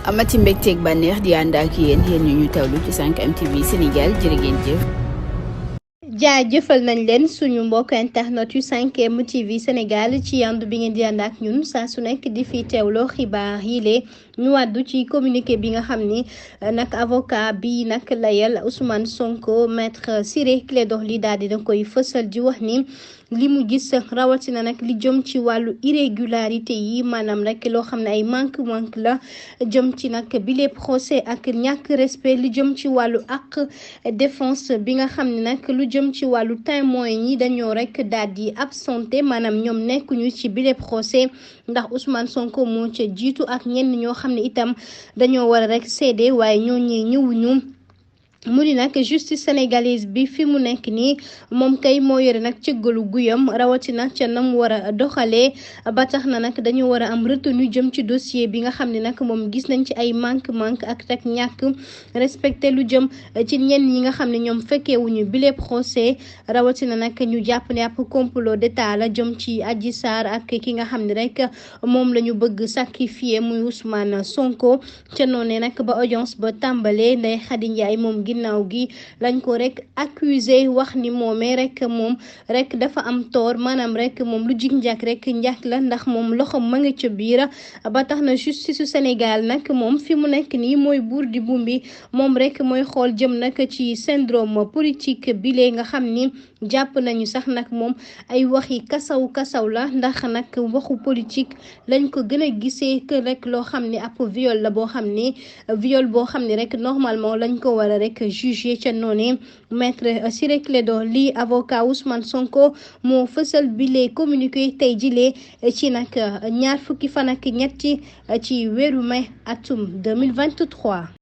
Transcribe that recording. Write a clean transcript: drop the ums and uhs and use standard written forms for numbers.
amati mbégteeg bànneex di ànd ak yéen ñu tawlu ci 5M TV Sénégal jërë ngeen jëf. jaajëfal nañ leen suñu mbokk internet yu 5M TV Sénégal ci yandu bi ngeen di ànd ak ñun saa su nekk di fi teewloo xibaar yi lee ñu wàddu ci communiqué bi nga xam ni nag avocat bi nag layal Ousmane Sonko maître Ciré Clédor Ly daal dina koy fësal di wax ni li mu gis rawatina nag li jëm ci wàllu irrégularité yi maanaam rek loo xam ne ay manque la jëm ci nag bile procès ak ñàkk respect li jëm ci wàllu ak défense bi nga xam ne nag lu jëm ci wàllu témoin yi dañoo rek daal di absenté maanaam ñoom nekkuñu ci bile procès ndax Ousmane Sonko moo ca jiitu ak ñenn ñoo xam ne itam dañoo war a rek seede waaye ñoo ñee ñëwuñu. mu di nag justice sénégalaise bi fi mu nekk nii moom kay moo yore nag cëggalu guyam rawatina ca nam war a doxalee ba tax na nag dañu war a am retenu jëm ci dossier bi nga xam ne nag moom gis nañ ci ay manque ak rek ñàkk respecté lu jëm ci ñenn ñi nga xam ne ñoom fekkeewuñu bile procès rawatina nag ñu jàpp ne ab complot d'état la jëm ci Adji Sarr ak ki nga xam ne rek moom la ñu bëgg sacrifier muy Ousmane Sonko ca noonee nag ba audience ba tàmbalee Ndeye Khady Ndiaye moom ginnaaw gi lañ ko rek accusé wax ni moomee rek moom rek dafa am tort maanaam rek moom lu jig njàkk rek njàkk la ndax moom loxo ma nga ca biir ba tax na justice su Sénégal nag moom fi mu nekk nii mooy buur di bumbi moom rek mooy xool jëm nag ci syndrome politique bile nga xam ni jàpp nañu sax nag moom ay waxi kasaw la ndax nag waxu politique lañ ko gën a gisee que rek loo xam ni ab viol la boo xam ni rek normalement lañ ko war a rek jugé ca noonu maître Ciré Clédor Ly avocat Ousmane Sonko moo fësal bile communiqué tey jilee ci nag ñaar fukki fan ak ñetti ci weeru mai atum 2023.